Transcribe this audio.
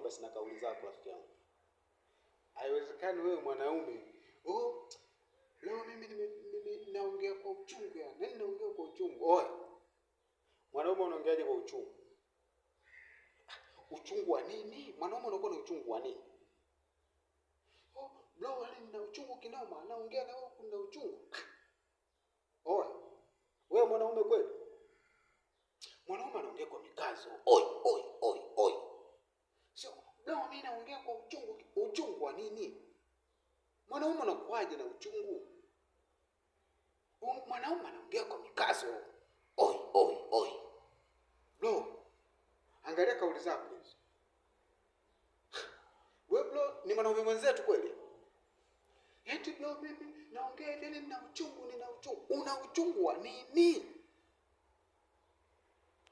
basi na kauli zako rafiki yangu. Haiwezekani wewe mwanaume, oh, leo mimi naongea kwa uchungu yani. Nani naongea kwa uchungu? Oe. Mwanaume unaongeaje kwa uchungu? Uchungu wa nini? Mwanaume unakuwa na uchungu wa nini? Oh, bro, yani nina uchungu kinoma, naongea na wewe kuna uchungu. Oe. Wewe mwanaume kweli? Mwanaume anaongea kwa mikazo. Oi, oi, oi, oi. Sio, bro, mimi naongea kwa uchungu. Uchungu wa nini? Mwanaume anakuwaje na uchungu? Mwanaume anaongea kwa mikazo. Oi, oi, oi. Bro, angalia kauli zako hizo. Wewe bro, ni mwanaume mwenzetu kweli? Eti bro, mimi naongea tena nina uchungu, nina uchungu. Una uchungu wa nini?